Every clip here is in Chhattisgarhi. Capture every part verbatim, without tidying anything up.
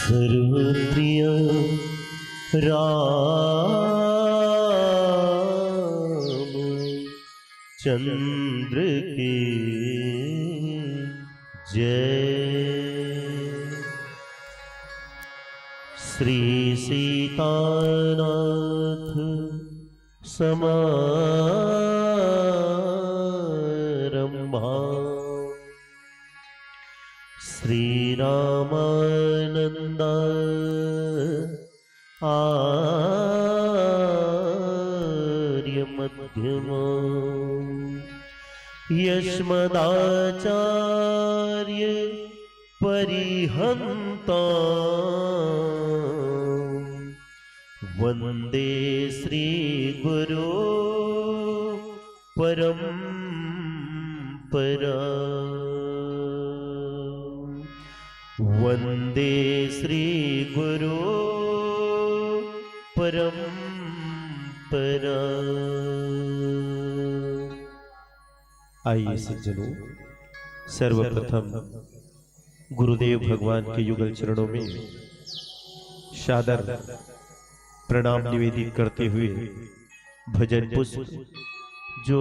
सर्वप्रिय राम चंद्र की जय। श्री सीतानाथ समारंभा, श्री रामानंद आर्य मध्यमा, यस्मदाचार्य परिहंता। वंदे श्री गुरु परंपरा। वंदे श्री गुरु परंपरा। आइए सज्जनों, सर्वप्रथम गुरुदेव भगवान के युगल चरणों में सादर प्रणाम निवेदित करते हुए भजन पुष्प, जो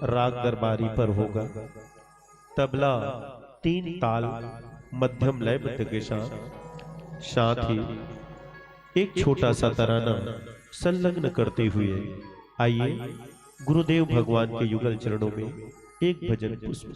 राग दरबारी पर होगा, तबला तीन ताल मध्यम लयबद्ध के साथ, साथ ही एक छोटा सा तराना संलग्न करते हुए आइए गुरुदेव भगवान के युगल चरणों में एक भजन पुष्प।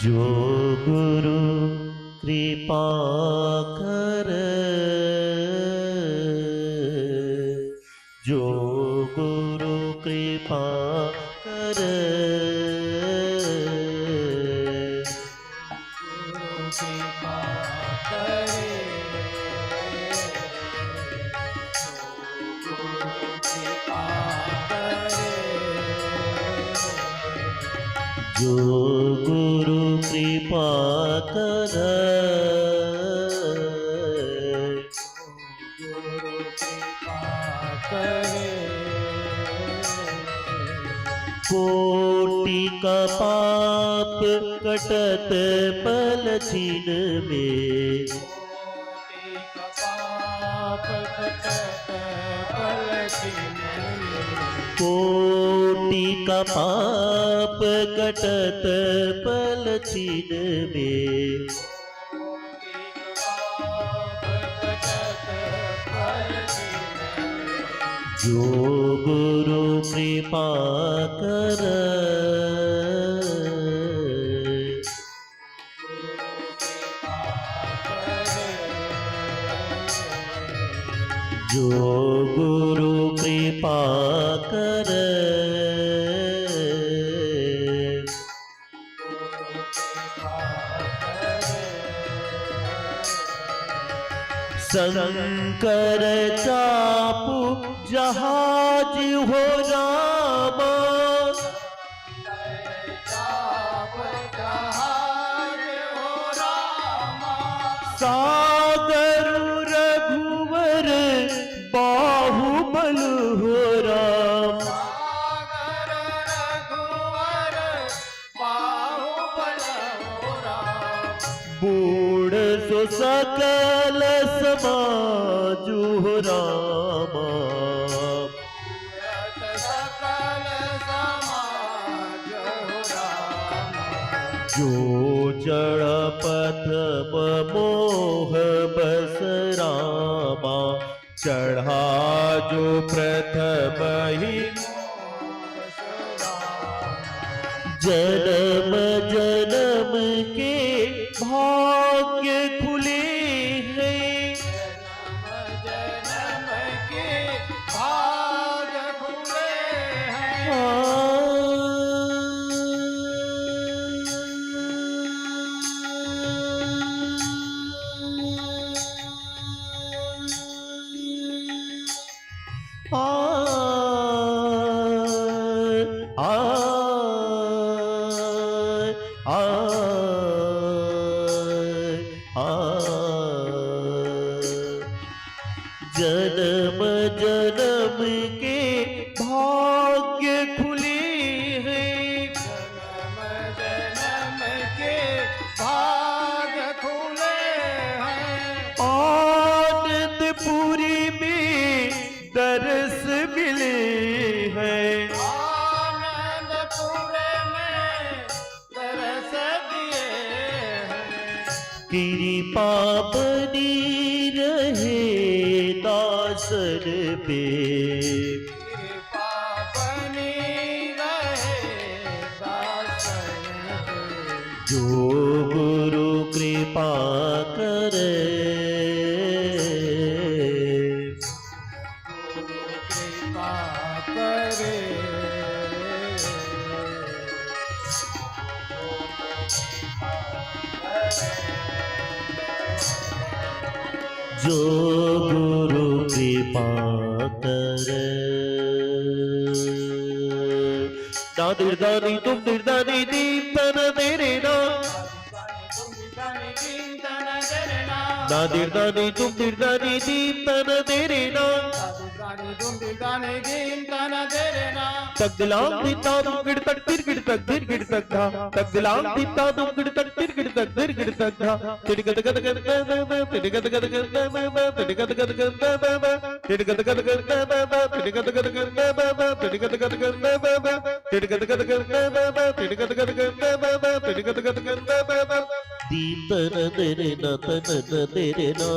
जो गुरु कृपा कर, जो गुरु कृपा कर, जो गुरु कृपा कर, कोटि का पाप कटत पल छिन में। कोटि का पाप कटत पल छिन में। जो गुरु कृपा कर, जो गुरु कृपा कर। शंकर चापु जहाज हो रामा, सागर रघुवर बाहुबल हो राम। बूढ़ सो सकल समाज हो रामा। जो चढ़ प्रथम मोह बस रामा, चढ़ा जो प्रथम ही। जन्म जन्म के भाग्य खुले कृपा बनी रहे दासन पे। कृपा बनी रहे दासन पे। जो गुरु कृपा करे। गुरु कृपा करे। जो गुरु कृपा करे। ना दिरदानी तुम दिरदानी दीप तन दे रे ना। ना दिरदानी तुम दिरदानी दीप तन दे रे ना। तक दिलाम दिता तुम गिड़ तक तिर गिड़ तक धिर गिड़ तक धा। तक दिलाम दिता तुम गिड़ तक तिर गिड़ तक धिर गिड़ तक धा। तिड़ गद गद गद गद गद, तिड़ गद गद गद गद गद, तिड़ गद गद गद गद गद, तिड़ गद गद गद गद गद, तिड़ गद गद गद गद गद, तिड़ गद गद गद गद गद, तिड़ गद गद गद गद गद, तिड़ गद गद गद गद गद, तिड़ गद गद गद गद गद। दीप तन दे रे ना तन न दे रे ना।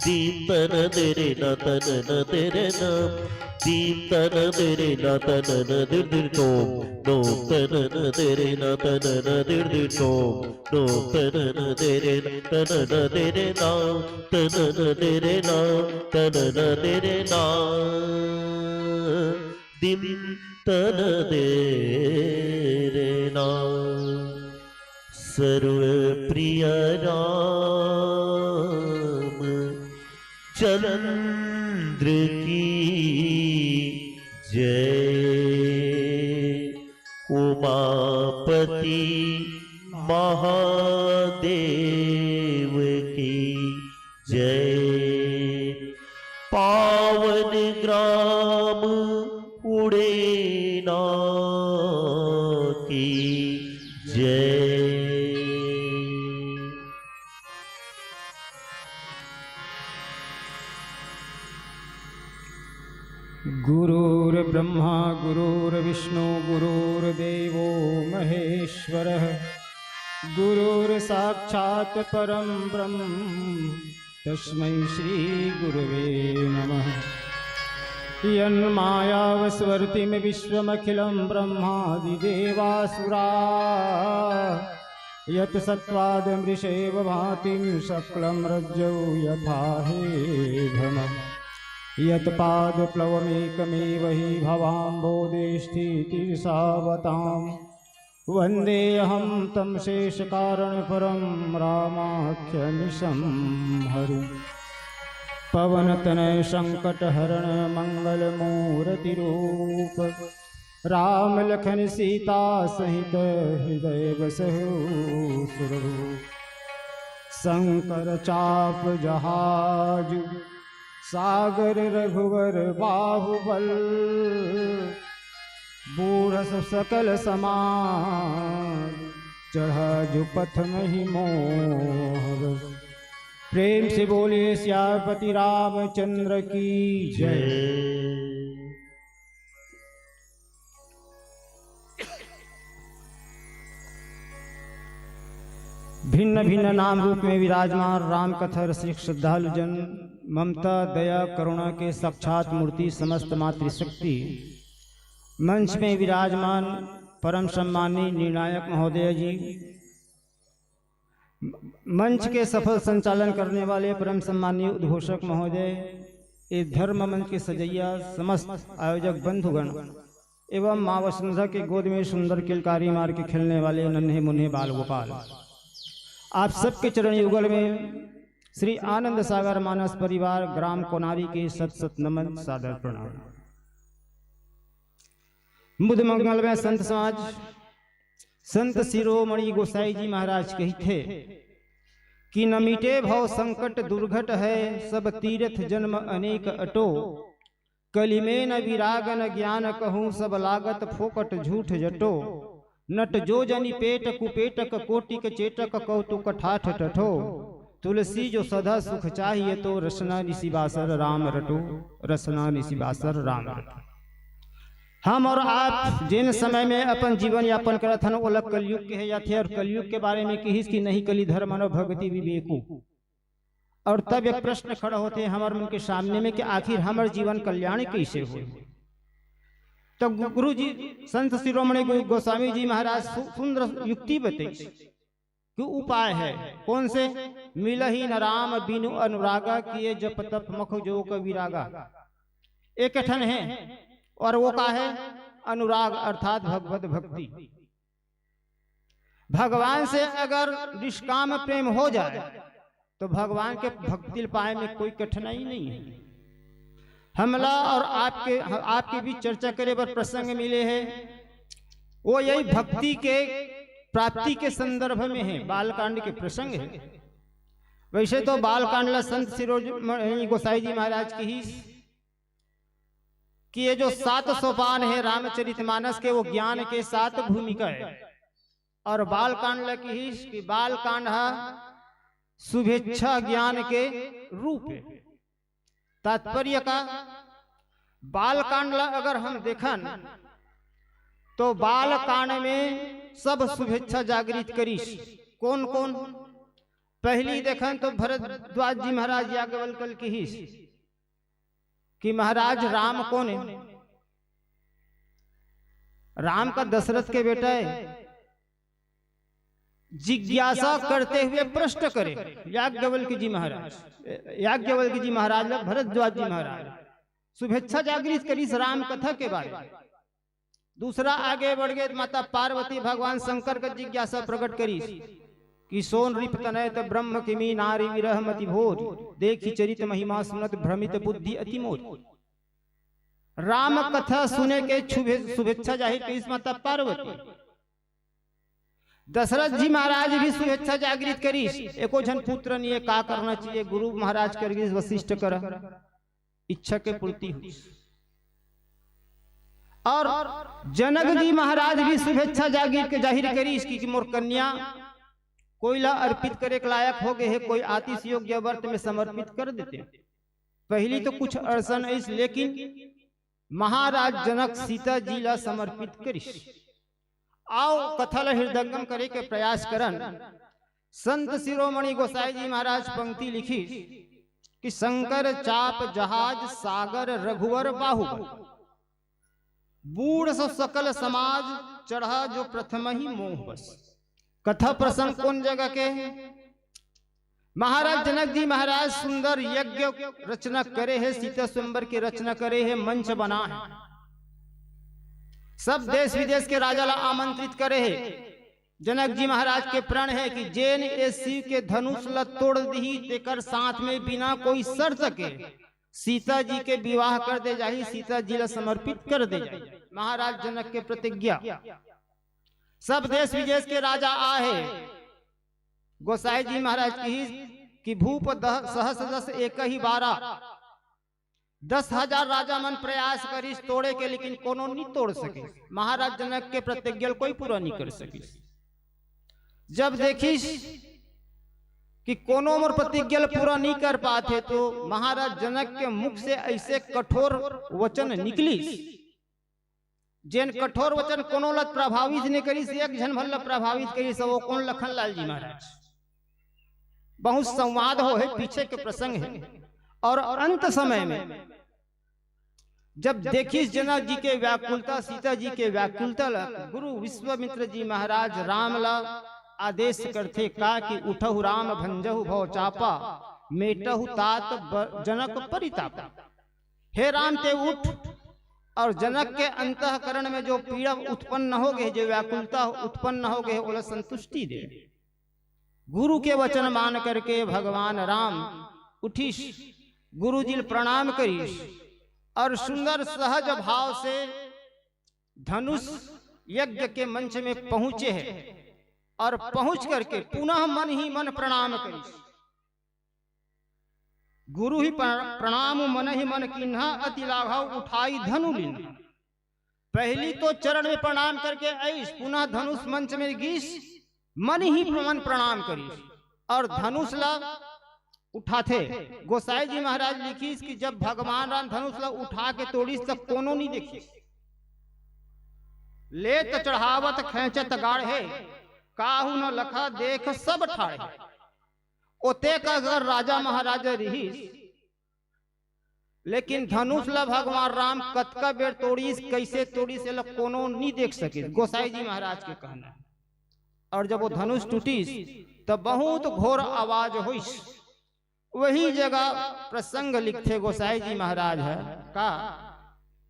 दीप तन दे रे ना तन न दे रे ना। दीप तन दे रे ना तन न दिर दिर तोम। नोम तन न दे रे ना तन न दिर दिर तोम। नोम तन न दे रे ना तन न दे रे ना। तन न दे रे ना तन न दे रे ना। दिन तन दे रे ना। सर्वप्रिय राम चंद्र की जय। उमापति महादेव की जय। पावन ग्राम उड़ेना की जय। गुरुर्ब्रह्मा गुरुर्विष्णु गुरुर्देवो महेश्वरः। गुरुर्साक्षात् परं ब्रह्म तस्मै श्री गुरवे नमः। यन्मायावस्वर्तिं विश्वमखिलं ब्रह्मादिदेवासुरा। यत्सत्त्वादमृषेव भाति सक्लं रज्जौ यथा हे भम। यत्पादप्लवमेकमेव हि भवाम्भोदेष्ठितिरसावताम्। वन्देऽहं तमशेषकारणपरं रामाख्यमीशं हरिम्। पवनतनयसंकटहरणमङ्गलमूर्तिरूप राम लखन सीता सहित हृदय बसहु सुरभूप। शंकर चाप जहाजु सागर रघुवर बाहुबल। बूढ़ सकल समाज चढ़ा जो पथ महि मोह बस। प्रेम से बोलिए सियापति रामचंद्र की जय। भिन्न भिन्न नाम रूप में विराजमान राम कथा रसिक श्रद्धालु जन ममता दया करुणा के साक्षात मूर्ति समस्त मातृशक्ति मंच में विराजमान परम सम्मानी निर्णायक महोदय जी, मंच के सफल संचालन करने वाले परम सम्मानीय उद्घोषक महोदय, ए धर्म मंच के सजैया समस्त आयोजक बंधुगण एवं माँ वसुंधरा के गोद में सुंदर किलकारी मार के खेलने वाले नन्हे मुन्हे बाल गोपाल, आप सबके चरण युगल में श्री आनंद सागर मानस परिवार ग्राम कोनारी के सत सत नमन सादर प्रणाम। मुद मंगल में संत समाज संत शिरोमणि गोसाई जी महाराज कहिथे कि न मिटे भव संकट दुर्घट है, सब तीरथ जन्म अनेक अटो। कलि में न विराग न ज्ञान कहूँ, सब लागत फोकट झूठ जटो। नट जो जनि पेट कुपेटक, कोटिक चेटक कौतुक ठाठ टठो। तुलसी जो सदा सुख चाहिए तो, रसना निसि बासर राम रटो, रसना निसि बासर राम रटो। हम और आप जेन समय में अपन जीवन यापन करत हन, ओला कलयुग कहे जाथे। और कलयुग के बारे में किहिस कि नहीं कली धर्म न भगति विवेकु। और तब एक प्रश्न खड़ा होथे हमर मन के सामने में कि आखिर हमर जीवन कल्याण कैसे हो? तो गुरु जी, संत शिरोमणि गो-, गोस्वामी जी महाराज सु-, सुंदर युक्ति बताइस कि उपाय है। कौन से? मिलही न राम बिनु अनुरागा, किए जप तप मख जो क विरागा। एक ठन है, और वो का है? अनुराग अर्थात भगवत भक्ति। भगवान से अगर निष्काम प्रेम हो जाए तो भगवान के भक्ति पाए में कोई कठिनाई नहीं है। हमला और आपके, आपके बीच चर्चा करे बर प्रसंग मिले हैं, वो यही भक्ति के प्राप्ति के संदर्भ में है, बालकांड के प्रसंग है। वैसे तो बालकांड ला संत शिरोमणि गोसाई जी महाराज किहिस कि ये जो सात सोपान है रामचरितमानस के, वो ज्ञान के सात भूमिका है। और बालकांड ला किहिस कि बालकांड है शुभेच्छा ज्ञान के रूप है। तात्पर्य का, बालकांड ला अगर हम देखन तो बालकांड में सब शुभेच्छा जागृत करिस। कौन कौन? पहली देखन तो भरद्वाज जी महाराज याज्ञवल्क्य ल किहिस कि महाराज राम कौन है? राम का दशरथ के बेटा है। जिज्ञासा करते हुए प्रश्न करे याज्ञवल्क्य जी महाराज, याज्ञवल्क्य जी महाराज ला भरद्वाज जी महाराज शुभेच्छा जागृत करिस राम कथा के बारे में। दूसरा आगे बढ़ गए, माता पार्वती भगवान शंकर का जिज्ञासा प्रकट करिस कि सोन रिप तनय त ब्रह्म किमी नारी विरह मति भोज, देखि चरित महिमा सुनत भ्रमित बुद्धि अति मोज। राम कथा सुने के शुभे-, शुभेच्छा जाहिर करिस माता पार्वती। दशरथ जी महाराज भी शुभेच्छा जागृत करिस, एको झन पुत्र नहीं है, का करना चाहिए? गुरु महाराज कर गिस वशिष्ठ कर, इच्छा के पूर्ति हुई। और जनक जी महाराज भी शुभेच्छा जागृत के जाहिर करिस कि, कि मोर कन्या कोई ला अर्पित करे के लायक हो गए है, कोई आतिश योग्य व्रत में समर्पित कर देते। पहली तो कुछ अड़चन आइस, लेकिन महाराज जनक सीता जी ला समर्पित करिस। आओ कथा ला हृदयंगम करे के प्रयास करन। संत शिरोमणि गोसाई जी महाराज पंक्ति लिखिस कि शंकर चाप जहाज सागर रघुवर बाहुबल, बूढ़ सो सकल समाज चढ़ा जो प्रथम ही मोह बस। कथा प्रसंग कौन जगह के है? महाराज जनक जी महाराज सुंदर यज्ञ रचना करे है, सीता स्वयंवर की रचना करे है, मंच बना है, सब देश विदेश के राजा ला आमंत्रित करे है। जनक जी महाराज के प्रण है कि जेन ए शिव के धनुष ला तोड़ दिही, तेकर साथ में बिना कोई शर्त के सीता जी के विवाह कर दे जाही, सीता जी ला समर्पित कर दे जाही। महाराज जनक के प्रतिज्ञा। सब देश विदेश के राजा आहे। गोसाई जी महाराज किहिस कि भूप दह-, सहस दस एक ही बारह, दस हजार राजा मन प्रयास करिस तोड़े के, लेकिन कोनो नहीं तोड़ सके। महाराज जनक के प्रतिज्ञा ल कोई पूरा नहीं कर सकिस। जब देखिस कि कोनो मोर प्रतिज्ञा ल पूरा नहीं कर पाथे, तो महाराज जनक के मुख से ऐसे कठोर वचन निकलिस, जेन कठोर वचन कोनो ला प्रभावित नहीं करिस, एक झन भर ला प्रभावित करिस, वो कौन? लखन लाल जी महाराज। बहुत संवाद हो है, पीछे के प्रसंग है। और अंत समय में जब देखिस जनक जी के व्याकुलता, सीता जी के व्याकुलता ला, गुरु विश्वामित्र जी महाराज राम ला आदेश करथे का कि उठहु राम भंजहु भव चापा, मेटहु तात ब-, जनक परितापा। हे राम, ते उठ और जनक के अंतःकरण में जो पीड़ा उत्पन्न हो गए, जो व्याकुलता उत्पन्न हो गए, ओला संतुष्टि दे। गुरु के वचन मान करके भगवान राम उठिस, गुरु जी ल प्रणाम करिस और सुंदर सहज भाव से धनुष यज्ञ के मंच में पहुंचे हैं और पहुंच करके पुनः मन ही मन प्रणाम करिस। गुरु ही प्र-, प्रणाम मन ही मन कीन्हा, अति लाघव उठाई धनु लीन्हा। पहली तो चरण में प्रणाम करके आइस, पुनः धनुष मंच में गीस, मन ही मन प्रणाम करिस और धनुष ला उठाथे। गोसाई जी महाराज लिखिस कि जब भगवान राम धनुष ला उठा के तोड़िस, तब कोनो नहीं देखिस। ले त चढ़ावत खेंचत गाढ़े, काहू न लखा देख सब ठाढ़े। ओतेक अगर राजा महाराजा रिहिस, लेकिन धनुष ल भगवान राम कतका बेर तोड़िस, कइसे तोड़िस, एला कोनो नी देख सकिस, गोसाई जी महाराज के कहना हे। अउ जब वो धनुष टूटिस, त बहुत घोर आवाज होइस। वही जगह प्रसंग लिखथे गोसाई जी महाराज ह का,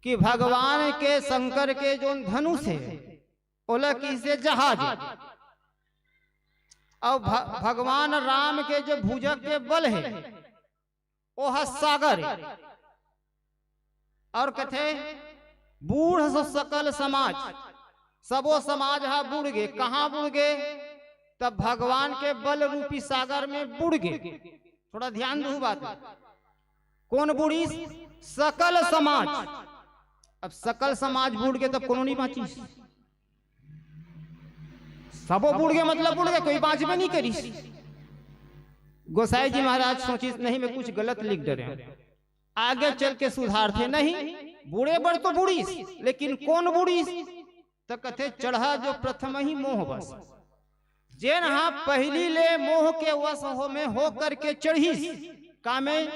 कि भगवान के, शंकर के जोन धनुष हे, ओला किहिसे जहाज, अउ भ-, भगवान राम के जो भुजा के बल हे, ओह सागर हे। अउ कथे, बूढ़ सो सकल समाज, सबो समाज ह बुड़ गे। कहाँ बुड़ गे? तब भगवान के बल रूपी सागर में बुड़ गे। थोड़ा ध्यान दू बात, कोन बुड़िस? सकल समाज। अब सकल समाज बुड़ गे, तब कोनो नहीं बाँचिस। सबो बुड़ गे, मतलब बुड़ गे, कोई बाँचबे नहीं करिस। गोसाई जी महाराज सोचिस, नहीं, मैं कुछ गलत लिख डरे हँव। आगे चल के सुधारथे, नहीं, बुड़े बर तो बुड़िस, लेकिन कोन बुड़िस? त कथे, चढ़ा जो प्रथम ही मोह बस। जेन हा पहिली ले मोह के वश हो में हो करके चढ़िस, का में?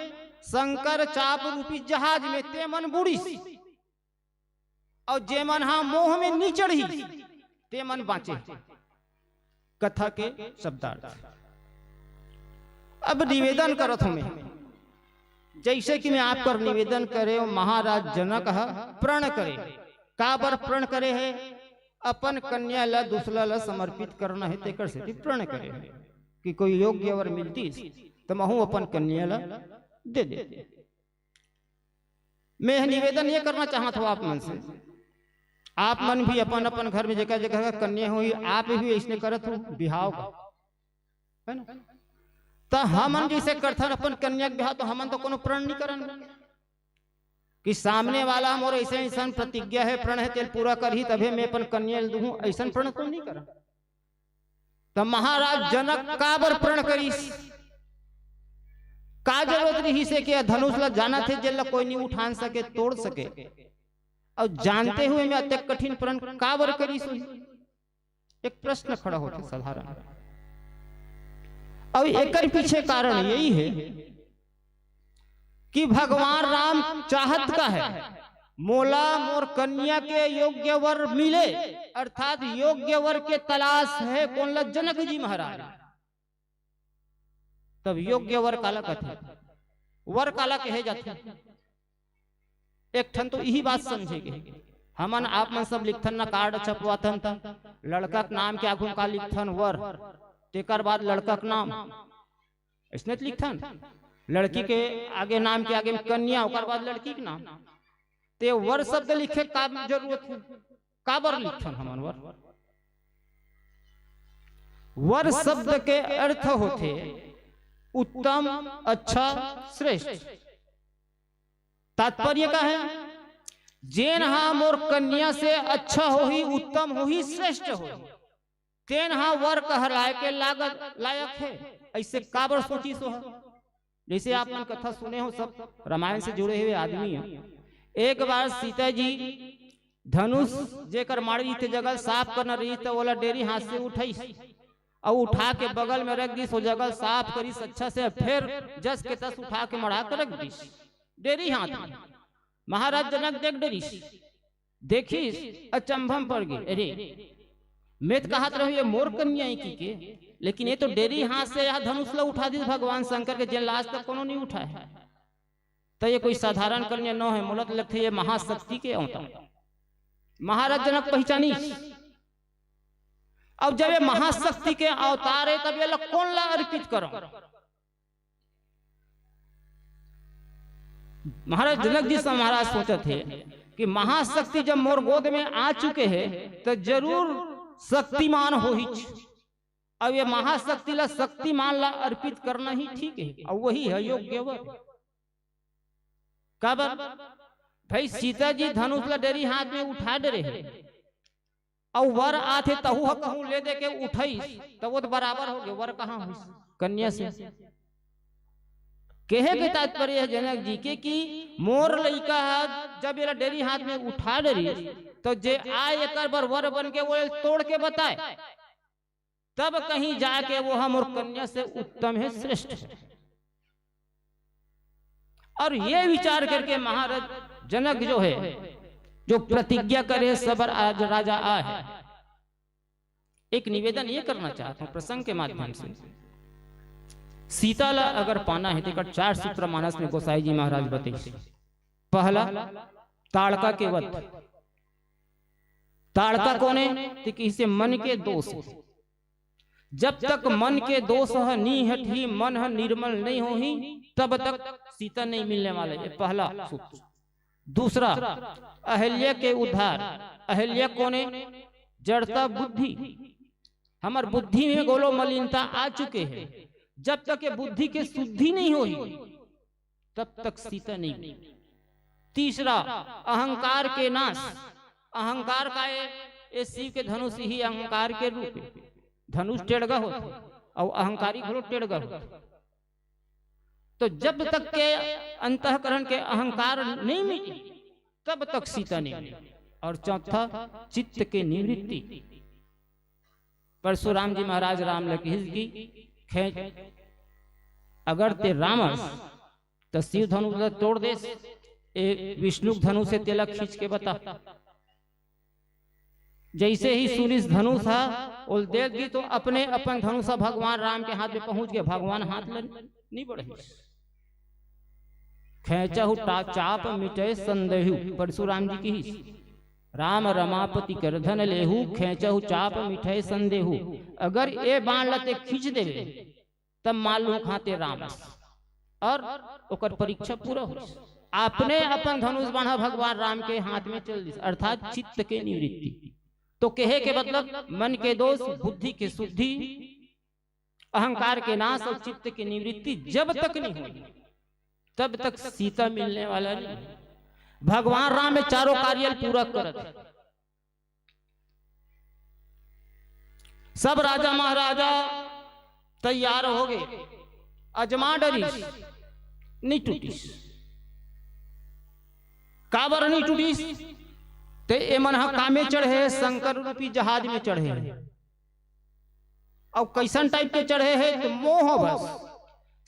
शंकर चाप रूपी जहाज में, ते मन बुड़िस। अउ जे मन हा मोह में नी चढ़िस, ते मन बाँचे। कथा के शब्दार्थ। अब निवेदन करत हँव मैं, जइसे कि मैं आप कर निवेदन करे हँव, महाराज जनक ह प्रण करे। काबर प्रण करे हे? अपन कन्या ला दूसरा ला समर्पित करना हे, तेकर सेती प्रण करे हे कि कोई योग्य वर मिलतिस, त महूँ अपन कन्या ला दे दे। मैं यह निवेदन ये करना चाहत हँव आप मन से, आप मन भी अपन अपन घर में जेकर जेकर कन्या होही, आप भी अइसने करत हो बिहाव का, है ना? त हमन जइसे करथन अपन कन्या के बिहाव, त हमन तो कोनो प्रण नहीं करन कि सामने वाला मोर अइसे अइसन प्रतिज्ञा हे, प्रण हे, तेल पूरा करही तभे मैं अपन कन्या ल दूहूँ, अइसन प्रण तो नहीं करन। त महाराज जनक काबर प्रण करिस? का जरूरत रिहिस हे कि ए धनुष ल जानत हे, जेला कोई नहीं उठान सके, तोड़ सके, अउ जानते हुए में अतेक कठिन प्रण काबर करिस होही? एक प्रश्न खड़ा होथे साधारण। अउ एकर पीछे कारण यही हे कि भगवान राम चाहत का हे, मोला मोर कन्या के योग्य वर मिले, अर्थात योग्य वर के तलाश हे कोन ल? जनक जी महाराज। तब योग्य वर काला कथे, वर काला कहे जाथे? एक ठन तो इही बात समझे के, हमन आप मन सब लिखथन ना, कार्ड छपवाथन त लड़का के नाम के आगू म का लिखथन? वर। तेकर बाद लड़का के नाम, अइसने त लिखथन। लड़की के आगे, नाम के आगे म कन्या, ओकर बाद लड़की के नाम। ते वर शब्द लिखे का जरूरत हे? काबर लिखथन हमन वर? वर शब्द के अर्थ होथे उत्तम, अच्छा, श्रेष्ठ। तात्पर्य का हे? जेन हा मोर कन्या से अच्छा होही, उत्तम होही, श्रेष्ठ होही, तेन हा वर कहलाए के लागत, लायक हे। अइसे काबर सोचिस होही? जइसे आप मन कथा सुने हो, सब रामायण से जुड़े हुए आदमी हो। एक बार सीता जी धनुष जेकर माड़े रहिथे, जगह ल साफ करना रहिथे, त ओला डेरी हाथ से उठाइस अउ उठा के बगल में रख दिस, वो जगह ल साफ करिस अच्छा से, फेर जस के तस उठा के मड़ा के रख दिस डेरी हाथ में। महाराज जनक देख डरिस, देखिस, अचंभा म पड़ गे, अरे, मैं त कहत रहूं ये मोर कन्या हे कहिके, लेकिन ये तो डेरी हाथ से ए धनुष ल उठा दिस भगवान शंकर के, जेन ल आज तक कोनो नहीं उठाए। त ये कोई साधारण कन्या नो हे, मोला त लगथे ये महाशक्ति के अवतार। महाराज जनक पहिचानिस, अब जब ये महाशक्ति के अवतार हे, तब ये ला कोन ला अर्पित करंव? महाराज जनक जी से महाराज सोचत हे कि महाशक्ति जब मोर गोद में आ चुके हे, त जरूर शक्तिमान होहिच। अब ये महाशक्ति ला, शक्तिमान ला अर्पित करना ही ठीक हे, अउ वही हे योग्य वर। काबर? भाई, सीता जी धनुष ला डेरी हाथ में उठा डरे हे, अउ वर आथे, तहू ह कहूं ले दे के उठइस, त वो त बराबर हो गे, वर कहाँ होइस? कन्या से। कहे के तात्पर्य हे जनक जी के कि मोर लइका ह जब एला डेरी हाथ में उठा डरिस, तो जे आय एकर बर वर बन के वो तोड़ के बताय, तब कहीं जाके वो ह मोर कन्या से उत्तम हे, श्रेष्ठ हे। और ये विचार करके महाराज जनक जो हे, जो प्रतिज्ञा करे, सब राज-, राजा आय हे। एक निवेदन ये करना चाहता हूं प्रसंग के माध्यम से, सीता ला अगर पाना हे, तेकर चार सूत्र मानस में गोसाई जी महाराज बतइस। पहला, ताड़का के वध। ताड़का कोन हे? ते कहिसे मन के दोष। जब तक मन के दोष ह नी हटही, मन ह निर्मल नहीं होही, तब तक सीता नहीं मिलने वाले। ये पहला सूत्र। दूसरा, अहल्या के उद्धार। अहल्या कोन हे? जड़ता बुद्धि। हमर बुद्धि में घलो मलिनता आ चुके हे। जब तक ये बुद्धि के शुद्धि नहीं होही, तब तक सीता नहीं मिली। तीसरा, अहंकार के नाश। अहंकार का ये, ये शिव के धनुष ही अहंकार के रूप हे। धनुष टेड़गा होथे, अउ अहंकारी घलो टेड़गा होथे। तो जब तक के अंतःकरण के अहंकार नहीं मिली, तब तक सीता नहीं मिली। और चौथा, चित्त के निवृत्ति। परशुराम जी महाराज राम ल कहिस कि खेंच, अगर ते राम हस, त शिव धनुष ल तोड़ देस, ए विष्णु के धनुष हे, तेला खींच के बता। जैसे ही सुनिस धनुष ह, ओल दे दी, तो अपने अपन धनुष ह भगवान राम के हाथ में पहुंच गए। भगवान हाथ ल नहीं बढ़िस। खेंचहु टा-, चाप मिटय संदेहु, परशुराम जी कहिस, राम रमापति कर धन लेहु, खेंचहु चाप मिटय संदेहु। अगर ए बाण ल ते खींच देबे, तब मान लूं हाँ ते राम हस। और ओकर परीक्षा पूरा होइस। अपने अपन धनुष बाण ह भगवान राम के हाथ में चल दिस, अर्थात चित्त के निवृत्ति। तो कहे के मतलब मन के दोष, बुद्धि के शुद्धि, अहंकार के नाश और चित्त की निवृत्ति जब तक नहीं होही, तब तक सीता मिलने वाला नहीं। भगवान राम ये चारों कार्य ल पूरा करत हे। सब राजा महाराजा तैयार हो गए, अजमा डरिस, नहीं टूटिस। काबर नहीं टूटिस? ते एमन ह कामे चढ़े, शंकर रूपी जहाज में चढ़े। अउ कैसन टाइप के चढ़े हे? तो मोह बस।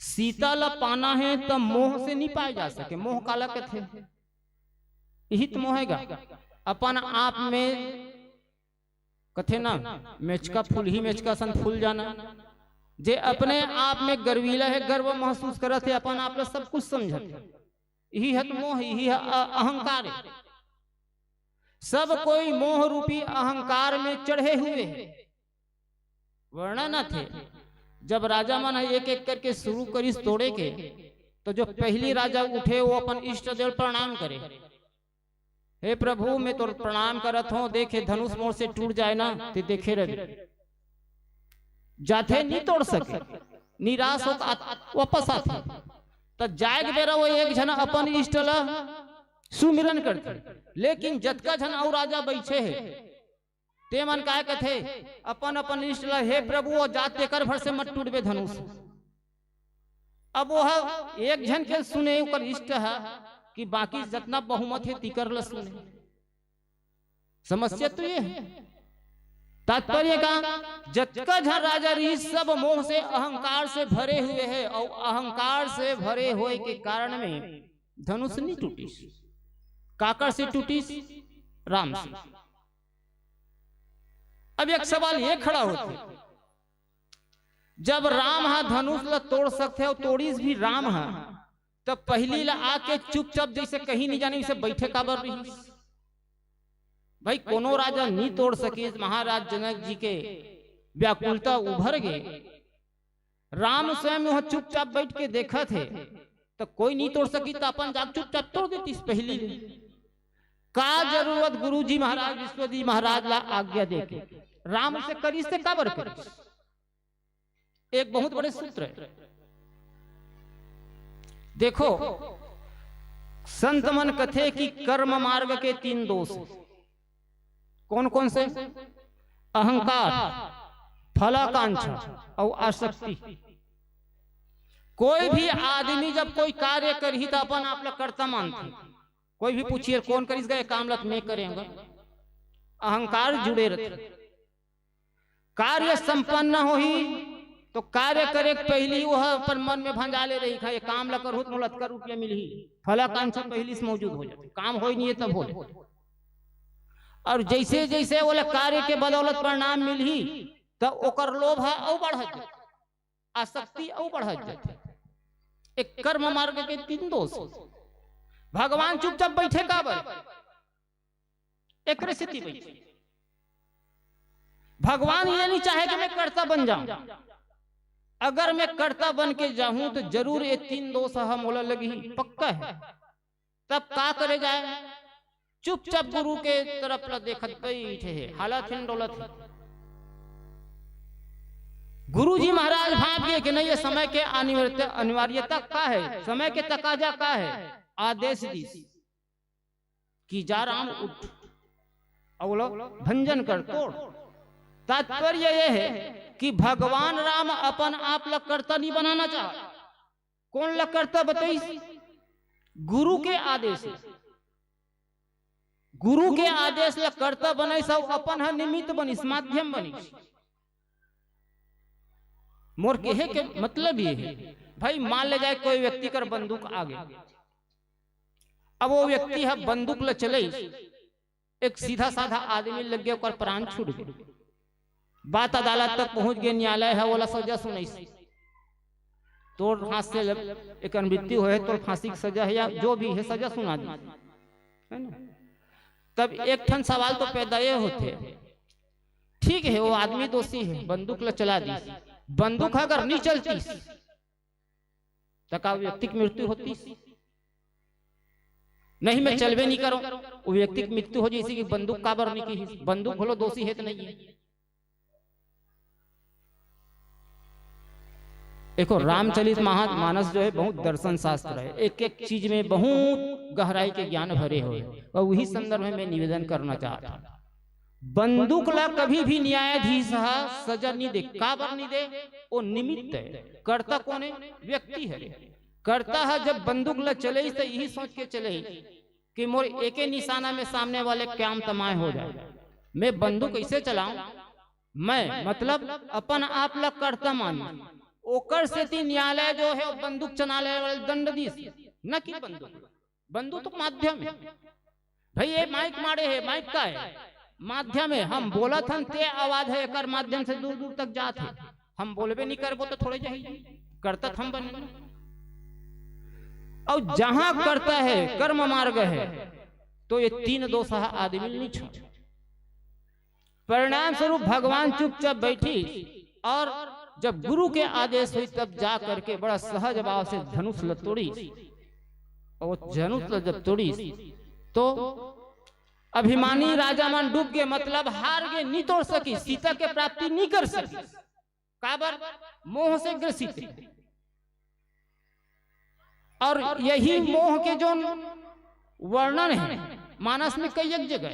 सीता ला पाना हे त मोह से नहीं पाए जा सके। मोह काला कथे? यही तो मोह हेगा। अपन आप में कथे ना, मेचका फूल ही मेचका सन फूल जाना। जे अपने आप में गर्वीला हे, गर्व महसूस करत हे, अपन आप ला सब कुछ समझत हे, यही हे तो मोह, यही हे अ-, अहंकार हे। सब कोई मोह रूपी अहंकार में चढ़े हुए हे। वर्णन आथे, जब राजा मन ह एक एक करके शुरू करिस तोड़े के, तो जो पहली राजा उठे, वो अपन इष्ट देव प्रणाम करे, हे प्रभु, मैं तोर प्रणाम करत हूँ, देखे धनुष मोर से टूट जाए ना, ते देखे रहे। जाथे, नहीं तोड़ सके, निराश हो, आ-, वापस आथे। त जाए के बेरा वो एक झन अपन इष्ट ला सुमिरन करथे, लेकिन जतका झन अउ राजा बैठे हे, ते मन काय कथे, अपन अपन इष्ट ला, हे प्रभु, वो जात तेकर भर से मत टूटबे धनुष। अब वो ह एक झन के सुने, ओकर इष्ट ह कि बाकी जतना बहुमत हे, तिकर ला सुने। समस्या तो ये हे। तात्पर्य का, जतका झन राजा रही, सब मोह से, अहंकार से भरे हुए हे, और अहंकार से भरे होए के कारण में धनुष नहीं टूटिस। काकर से टूटिस? राम से। अब एक सवाल ये खड़ा होथे, जब राम ह धनुष ला तोड़ सकथे अउ तोड़िस भी राम ह, तब पहली ला आके चुपचाप जैसे कहीं नहीं जाने, वैसे बैठे काबर रहिस? भाई, कोनो राजा नहीं तोड़ सकिस। महाराज जनक जी के व्याकुलता उभर गे। राम स्वयं वह चुपचाप बैठ के देखत हे, तो कोई नहीं तोड़ सकी, तो अपन जाके चुपचाप तोड़ देतिस पहली ले। का जरूरत गुरु जी महाराज, विश्व जी महाराज ला आज्ञा दे के? राम से करिस ते काबर करिस? एक बहुत बड़े सूत्र हे। देखो, संत मन कथे कि कर्म मार्ग के तीन दोष। कौन कौन से? अहंकार, फलाकांक्षा और आसक्ति। कोई भी आदमी जब कोई कार्य करही त अपन आप ल कर्ता मानथे। कोई भी पूछिए, "कौन करिस गा ये काम ल?" त मैं करेंगा। अहंकार जुड़े रहथे। कार्य संपन्न होही तो कार्य करे के पहिली वो ह अपन मन में भंजा ले रही, "हाँ, ये काम ल करहूं त मोला अतका रुपया मिलही।" फलाकांक्षा पहिली से मौजूद हो जाथे। काम होय नहीं है तब हो जाथे। और जैसे जैसे ओला कार्य के बदौलत परिणाम मिलही, त ओकर लोभ ह अउ बढ़त जाथे, आसक्ति अउ बढ़त जाथे। एक कर्म मार्ग के तीन दोष। भगवान चुपचाप बैठे काबर? एकरे सेती बैठे। भगवान ये नहीं चाहे कि मैं कर्ता बन जाऊं। अगर मैं कर्ता बन के जाहूं तो जरूर ये तीन दोष ह मोला लगही, पक्का है। तब का करे जाए? चुपचाप गुरु के तरफ ल देखत बैठे हे, हालत हिन डोलत हे। गुरु जी महाराज भाप गए कि नहीं, ये समय के अनिवार्यता, अनिवार्यता का है, समय के तकाजा का है? आदेश दिस कि जा राम उठ, अउ ओला भंजन कर, तोड़। तात्पर्य ये है कि भगवान राम अपन आप ल कर्ता नहीं बनाना चाहत। कौन ल कर्ता बतइस? गुरु के आदेश। गुरु के आदेश ल कर्ता बनइस अउ अपन ह निमित्त बनिस, माध्यम बनिस। मोर कहे के मतलब ये है, भाई, मान ले जाए कोई व्यक्ति कर बंदूक आ गए, अब वो व्यक्ति ह बंदूक ल चलइस, एक सीधा साधा आदमी लग गया, ओकर प्राण छूट गए। बात अदालत तक पहुंच गए, न्यायालय है, ओला सजा सुनाइस, तोर हाथ से जब एक मृत्यु होए, तोर फांसी की सजा है या जो भी है, सजा सुना दी, है ना? तब एक ठन सवाल तो पैदा ये होथे, ठीक है, वो आदमी दोषी है, बंदूक ल चला दी, बंदूक अगर नहीं चलती त का व्यक्ति की मृत्यु होती? नहीं, मैं चलबे नहीं करूं। वो व्यक्ति की मृत्यु हो जैसे कि बंदूक काबर नहीं की, बंदूक घलो दोषी है तो नहीं है। देखो, रामचरित महा-, मानस जो है बहुत दर्शन शास्त्र है, एक एक चीज में बहुत गहराई के ज्ञान भरे हुए, और वही संदर्भ में मैं निवेदन करना चाहता हूं। बंदूक ला कभी भी न्यायाधीश ह सजा नहीं दे। काबर नहीं दे? वो निमित्त है। कर्ता कौन है? व्यक्ति है। कर्ता ह जब बंदूक ला चले तो यही सोच के चले कि मोर एके निशाना में सामने वाले क्या तमाय हो जाए। मैं बंदूक ऐसे चलाऊं, मैं मतलब अपन आप ला कर्ता मान, ओकर सेती न्यायालय जो है वो बंदूक चलाने वाले दंड दिस, न कि बंदूक। बंदूक तो माध्यम है। भाई, ये माइक मारे है, माइक का है? माध्यम है। हम बोलत हन, ते आवाज है, एकर माध्यम से दूर दूर तक जात है। हम बोलबे नहीं करबो तो थोड़े जाही, कर्ता हम बने। और जहां कर्ता है, कर्म मार्ग है, तो ये तीन दोष ह आदमी नहीं छोड़े। परिणाम स्वरूप भगवान चुपचाप बैठी और जब गुरु के आदेश हुई तब जा करके बड़ा सहज भाव से धनुष ल तोड़ी। और धनुष ल जब तोड़ी तो अभिमानी राजा मन डूब गए, मतलब हार गए, नहीं तोड़ सकी, सीता के प्राप्ति नहीं कर सकी। काबर? मोह से ग्रसित है। और यही मोह के जो वर्णन है मानस में कई एक जगह।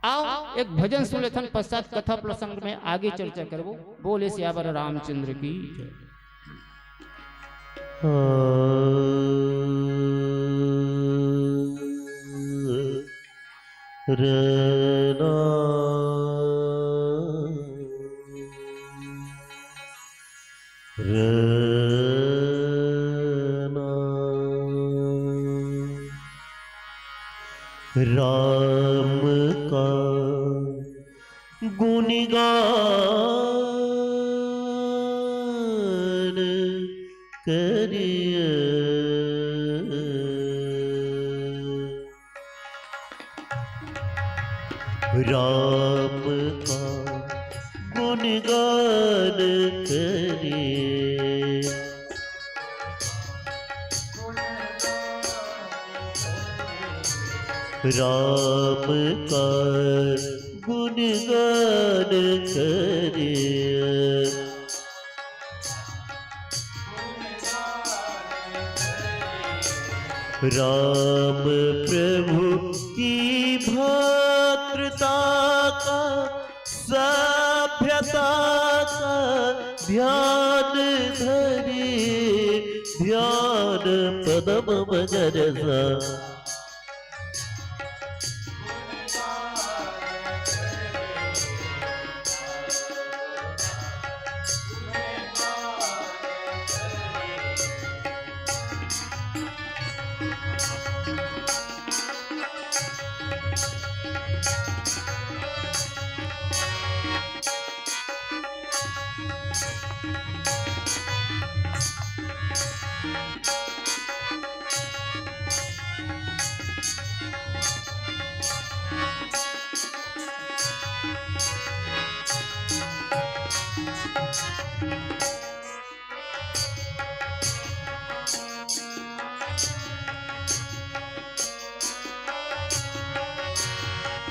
आओ, एक भजन सुन लेथन, पश्चात कथा प्रसंग में आगे चर्चा करबो। बोले सियावर रामचंद्र की जय। राम का गुणगान करिए। राम का गुणगान करिए। राम का गुणगान करिए। राम प्रभु की भद्रता का, सभ्यता का ध्यान धरिए, ध्यान पदम मगर सा।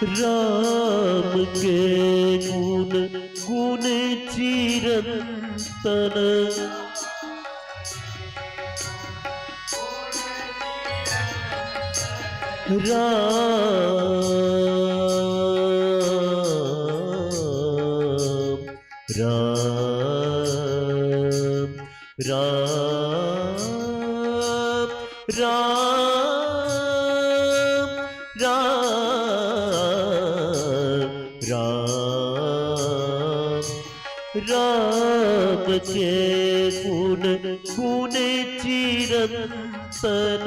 राम के गुण गुण चिरंतन। राम, राम, राम, राम, राम, राम, राम के गुण गुण चिरंतन।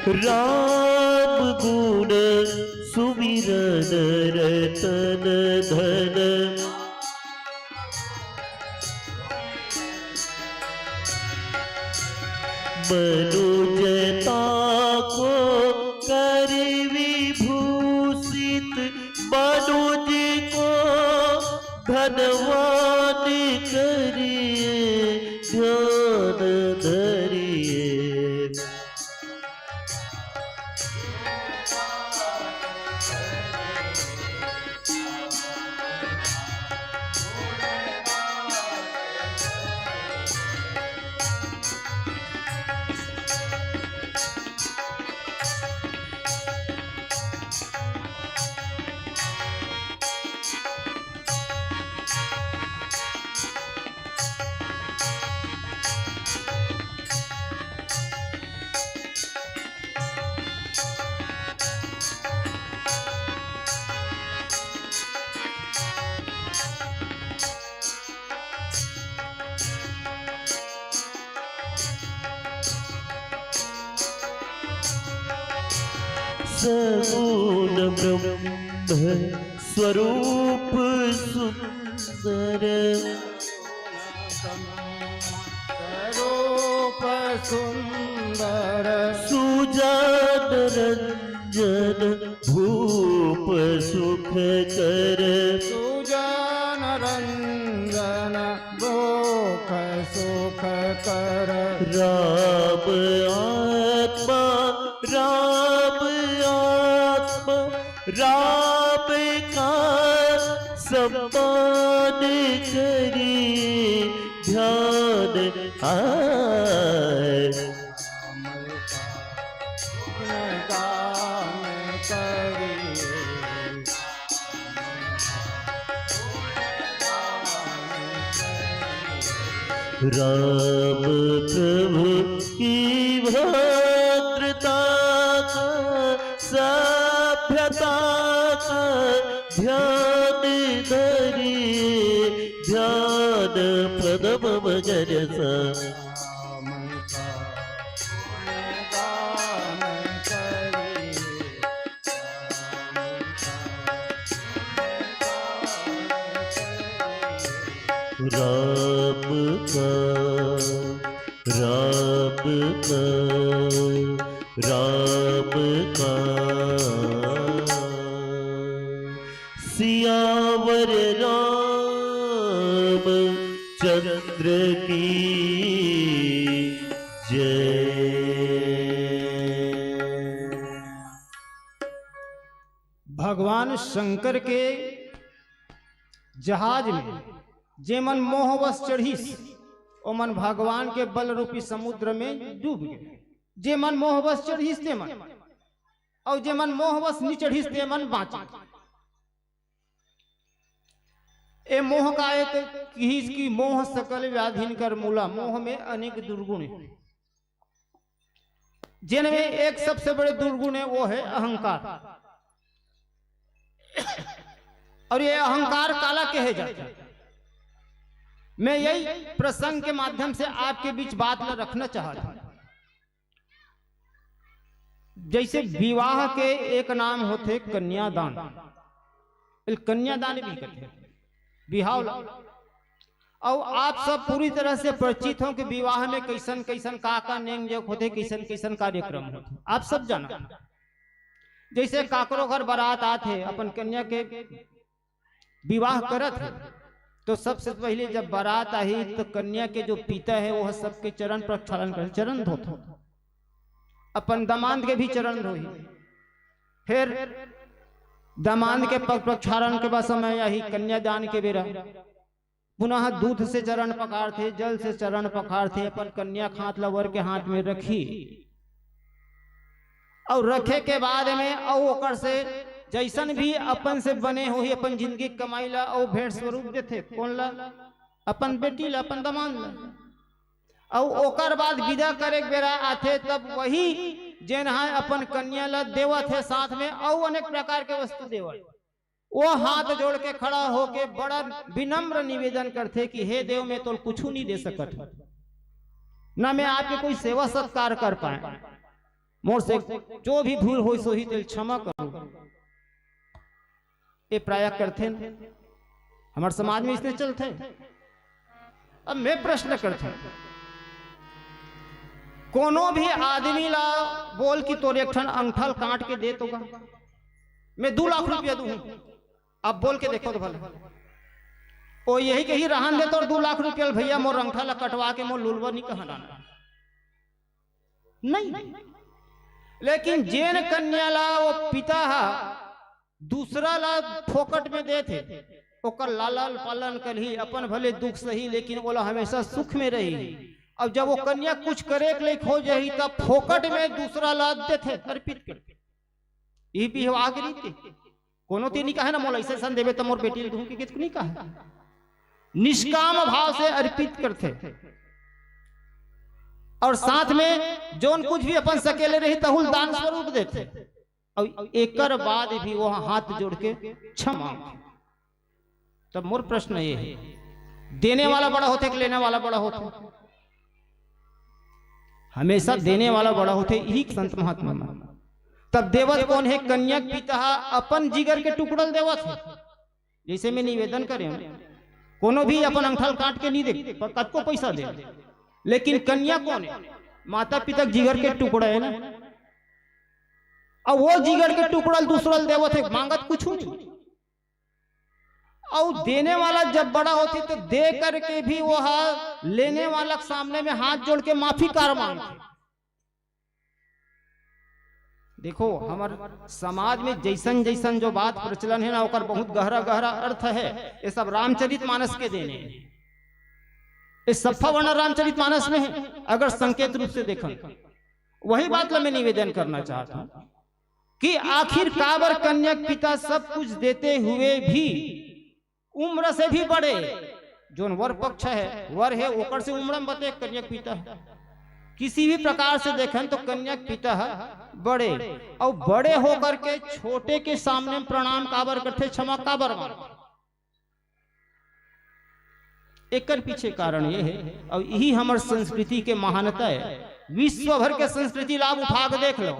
राम गुण सुमिरन रतन धन। मनुजता को कर विभूषित, मनुज को धनवान करिए, ध्यान धरिए। सगुण ब्रह्म स्वरूप सुंदर। स्वरूप सुंदर। सुजान रंजन भूप सुख कर। सुजान रंजन भूप सुख कर। राम आत्मा, राम आत्मा, राम का सम्मान करिए, ध्यान आए। राम प्रभु की भद्रता का, सभ्यता का ध्यान धरिए, ध्यान पदम मगर सा। राम का, राम का, राम का। सियावर रामचंद्र की जय। भगवान शंकर के जहाज में जेमन मोहवश चढ़िस, ओमन भगवान के बल रूपी समुद्र में डूब गे। जेमन मोहवश चढ़िस तेमन, अउ जेमन मोहवश नी चढ़िस तेमन बाँचिस। ए मोह का ए तो किहिस कि मोह सकल व्याधिन कर मूला, मोह में अनेक दुर्गुण हे। जेन में एक सबसे बड़े दुर्गुण हे, वो हे अहंकार। अउ ए अहंकार काला कहे जाथे? मैं यही प्रसंग के माध्यम से आपके बीच बात ला रखना चाहत हूँ। जइसे विवाह के एक नाम होथे कन्यादान, एला कन्यादान भी कथे, बिहाव ला। अउ आप सब पूरी तरह से परिचित हो कि विवाह में कइसन कइसन का का नेम जोग होथे, कइसन कइसन कार्यक्रम होथे, आप सब जाना। जइसे काकरो घर बारात आथे, अपन कन्या के विवाह करत हे, तो सबसे पहिले जब बारात आही, तो कन्या के जो पिता हे, वो सबके चरण प्रक्षालन करे, चरण धोथे, अपन दमांद के भी चरण धोही, फिर दमांद के पग प्रक्षालन के बाद समय आही कन्यादान के बेरा, पुनः दूध से चरण पखारथे, जल से चरण पखारथे, अपन कन्या के हाथ ला वर के हाथ में रखही। अउ रखे के बाद में अउ ओकर से जइसन भी अपन से बने होही, अपन जिंदगी के कमाई ला अउ भेंट स्वरूप देथे। कोन ला? अपन बेटी ला, अपन दमांद ला। अउ ओकर बाद विदा करे के बेरा आथे, तब वही जेन ह अपन कन्या ला देवत हे, साथ में अउ अनेक प्रकार के वस्तु देवत, वो हाथ जोड़ के खड़ा होके बड़ा विनम्र निवेदन करथे कि हे देव, मैं तोल कुछु नहीं दे सकत हूँ, ना मैं आपके कोई सेवा सत्कार कर पाए, मोर से जो भी भूल होइस होही तेल क्षमा करो। ये प्राय करथे न, हमर समाज में इसने चलथे। अब मैं प्रश्न करथूं, कोनो भी आदमी ला बोल कि तोर एक ठन अंगठा ल काट के दे तो गा, मैं दू लाख रुपया दूं। अब बोल के देखो तो भला, ओ यही कही, "रहन दे तोर दू लाख रुपया ल भैया, मोर अंगठा ला कटवा के मोर लुलवा नहीं कहना नहीं।" लेकिन जेन कन्या ला वो पिता हा दूसरा ला फोकट में देथे, ओकर लालन पालन करही, अपन भले दुख सही, लेकिन ओला हमेशा सुख में रही। अब जब वो कन्या कुछ करे के लायक हो जाही, तब फोकट में दूसरा ला देथे, अर्पित करथे। ये भी हो आगे रीति। कोनो ते नहीं कहे ना, "मोला ऐसे सन देवे तो मोर बेटी ल दूं," के कितक नहीं कहे। निष्काम भाव से अर्पित करथे। और साथ में जोन कुछ भी अपन सकेले रही, तहुल दान स्वरूप देथे। अउ एकर बाद भी वो हाथ जोड़ के क्षमा मांगे। तब मोर प्रश्न ये हे, देने वाला बड़ा होथे कि लेने वाला बड़ा होथे? हमेशा देने वाला बड़ा होथे, इही संत महात्मा मन। तब देवत कोन हे? कन्या के पिता ह अपन जिगर के टुकड़ा ल देवत हे। जैसे मैं निवेदन करे हूं, कोनो भी अपन अंगठा ल काट के नहीं दे, प-, कतको पैसा दे, लेकिन कन्या कोन हे? माता पिता के जिगर के टुकड़ा हे ना। अब वो जिगर के टुकड़ा ल दूसरा ल देवत हे, मांगत कुछ नहीं। अउ देने वाला जब बड़ा होथे, तो दे करके भी वो हा लेने वाला के सामने में हाथ जोड़ के माफी कार मांगथे। देखो, हमर समाज में जैसन जैसन जो बात प्रचलन हे ना, ओकर बहुत गहरा गहरा अर्थ हे। ये सब रामचरित मानस के देने हे। ये सफा वर्णन रामचरित मानस में हे, अगर संकेत रूप से देखन, वही बात ला मैं निवेदन करना चाहता हूं कि आखिर काबर कन्या के पिता सब कुछ देते हुए भी उम्र से भी बड़े, जोन वर पक्ष हे, वर हे, ओकर से उम्र में बड़े कन्या के पिता हे। किसी भी प्रकार से देखन तो कन्या के पिता हे बड़े, अउ बड़े होकर के छोटे के सामने में प्रणाम काबर करथे, क्षमा काबर मांगथे? एकर पीछे कारण ये हे, अउ यही हमर संस्कृति के महानता हे। विश्व भर के संस्कृति ला आप उठा के देख लो,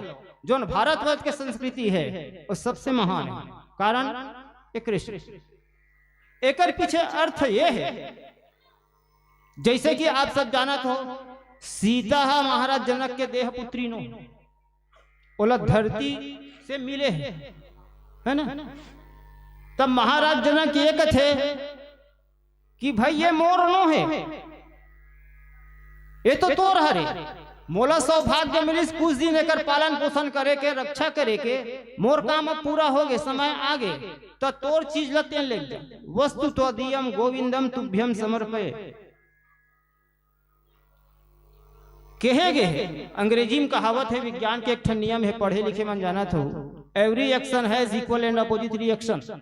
जोन भारतवर्ष के संस्कृति हे, वो सबसे महान हे। कारण एकरे से। एकर पीछे अर्थ ये हे, जैसे कि आप सब जानत हो, सीता ह महाराज जनक के देह पुत्री नो, ओला धरती से मिले हे, है ना? तब महाराज जनक ये कथे कि भाई, ये मोर नो हे, ये तो तोर हरे, मोला सौभाग्य मिलिस कुछ दिन एकर पालन पोषण करे के, रक्षा करे के, मोर काम अब पूरा हो गे, समय आ गे, त तोर चीज ल तेन ले जा। वस्तु त्वदीयम गोविंदम तुभ्यम समर्पये। कहे गे हे, अंग्रेजी में कहावत हे, विज्ञान के एक ठन नियम हे, पढ़े लिखे मन जानत हो, every action has equal and opposite reaction।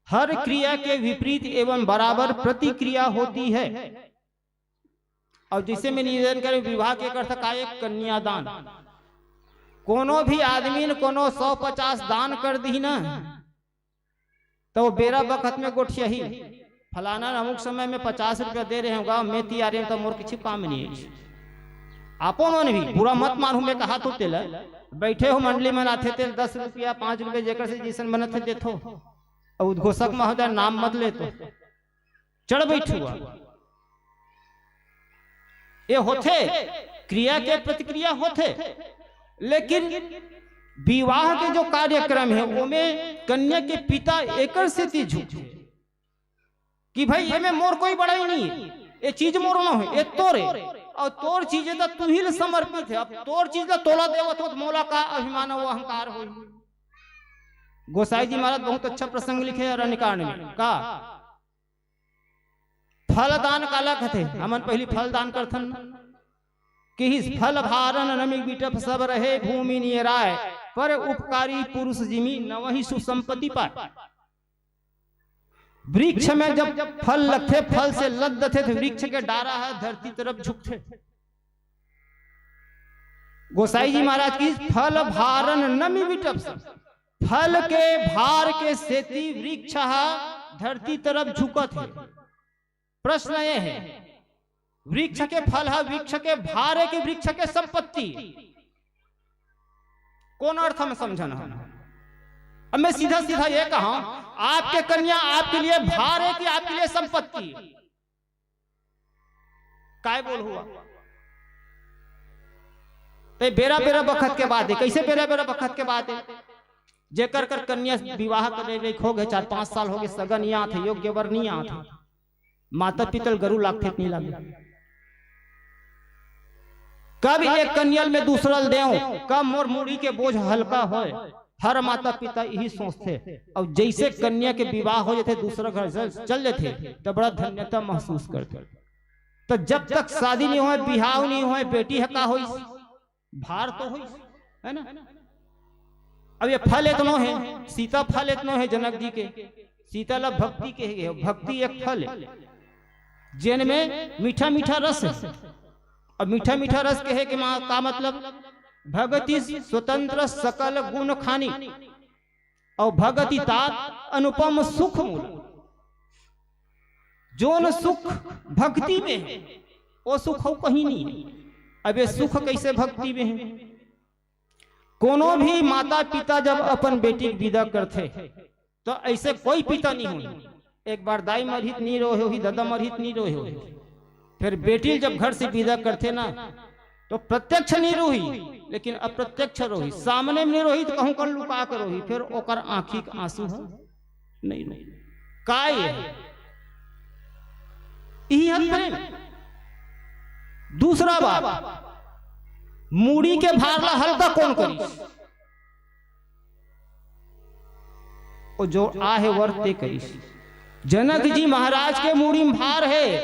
हर क्रिया के विपरीत एवं बराबर प्रतिक्रिया होती है। और जैसे मैं निवेदन करें, विवाह के अर्थ का एक कन्यादान। कोनो भी आदमी ने कोनो सौ पचास दान कर दी ना, तो वो बेरा बखत में गोठियाही, "फलाना ने अमुक समय में पचास रुपया दे रहे होगा, मैं तियारे तो मोर किसी काम नहीं है।" आपो मन भी बुरा मत मानहू, मैं कहा तो तेला, बैठे हो मंडली में, आथे तेल दस रुपया, पाँच रुपया, जेकर से जैसन बनत हे देथो। और उद्घोषक महोदय नाम मत ले तो चढ़ बैठुआ। ये होथे, क्रिया के प्रतिक्रिया होथे, लेकिन विवाह के जो कार्यक्रम हे, ओमे कन्या के पिता एकर सेती झुकथे कि भाई, एमे मोर कोई बड़ाई नहीं हे, ये चीज मोर नो हे, ये तोर हे, और तोर चीज हे त तू ही ले समर्पित हे। अब तोर चीज ला तोला देवत हो त मोला का अभिमान अउ अहंकार होही? गोसाई जी महाराज बहुत अच्छा प्रसंग लिखे हे अरण्यकांड में। का फल दान काला कथे? हमन पहली फल दान करथन ना, कि इस फल भारन नमि बिटप सब रहे भूमि नियराय, पर उपकारी पुरुष जिमि नवहि सुसंपत्ति पाय। वृक्ष में जब फल लगथे, फल से लद दथे, तो वृक्ष के डारा ह धरती तरफ झुकथे। गोसाई जी महाराज की, "फल भारन नमि बिटप सब", फल के भार के सेती वृक्ष ह धरती तरफ झुकत हे। प्रश्न ये हे, वृक्ष के फल ह वृक्ष के भार हे कि वृक्ष के संपत्ति? कौन अर्थ में समझन हम? अब मैं सीधा सीधा ये कहा, आपके कन्या आपके लिए भार हे कि आपके लिए संपत्ति? काय बोल हुआ? ते बेरा बेरा बखत के बात हे। कैसे बेरा बेरा बखत के बात हे? जेकर कर कन्या विवाह करे ले हो गए, चार पांच साल हो गए, सगा नहीं आथे, योग्य वर नहीं आथे, माता पिता ल गरू लागथे त नहीं लागे। कब एक कन्या ल मैं दूसरा ल देव, कब मोर मुड़ी के बोझ हल्का होय, हर माता पिता यही सोचथे। और जैसे कन्या के विवाह हो जाथे, दूसरा घर चल, चल जाथे, तो बड़ा धन्यता महसूस करथे। तो जब तक शादी नहीं होय, बिहाव नहीं होय, बेटी ह का होइस? भार तो होइस, है ना? अब ये फल इतनो हे, सीता फल इतनो हे जनक जी के, सीता ला भक्ति के हे, भक्ति एक फल हे, जेन में मीठा मीठा रस हे। अब मीठा मीठा रस कहे के मा-, का मतलब? भगति स्वतंत्र सकल गुण खानी, और भगति तात अनुपम सुख मूल। जोन सुख भक्ति में हे, वो सुख अउ कहीं नहीं हे। अब ये सुख कैसे भक्ति में हे? कोनो भी माता पिता जब अपन बेटी के विदा करथे, तो ऐसे कोई पिता नहीं होही। एक बार दाई मरही त नहीं रोए होही, ददा मरही त नहीं रोए होही। फिर बेटी ल जब घर से विदा करथे ना, तो प्रत्यक्ष नहीं रोही, लेकिन अप्रत्यक्ष रोही। सामने में नहीं रोही तो कहूं कर लुका के रोही, फिर ओकर आंखी के आंसू ह नहीं रोही। का ये? इही हत प्रेम। दूसरा बात, मुड़ी के भार ला हल्का कौन करिस? वो जो आहे वर ते करिस। जनक जी महाराज के मुड़ी में भार हे,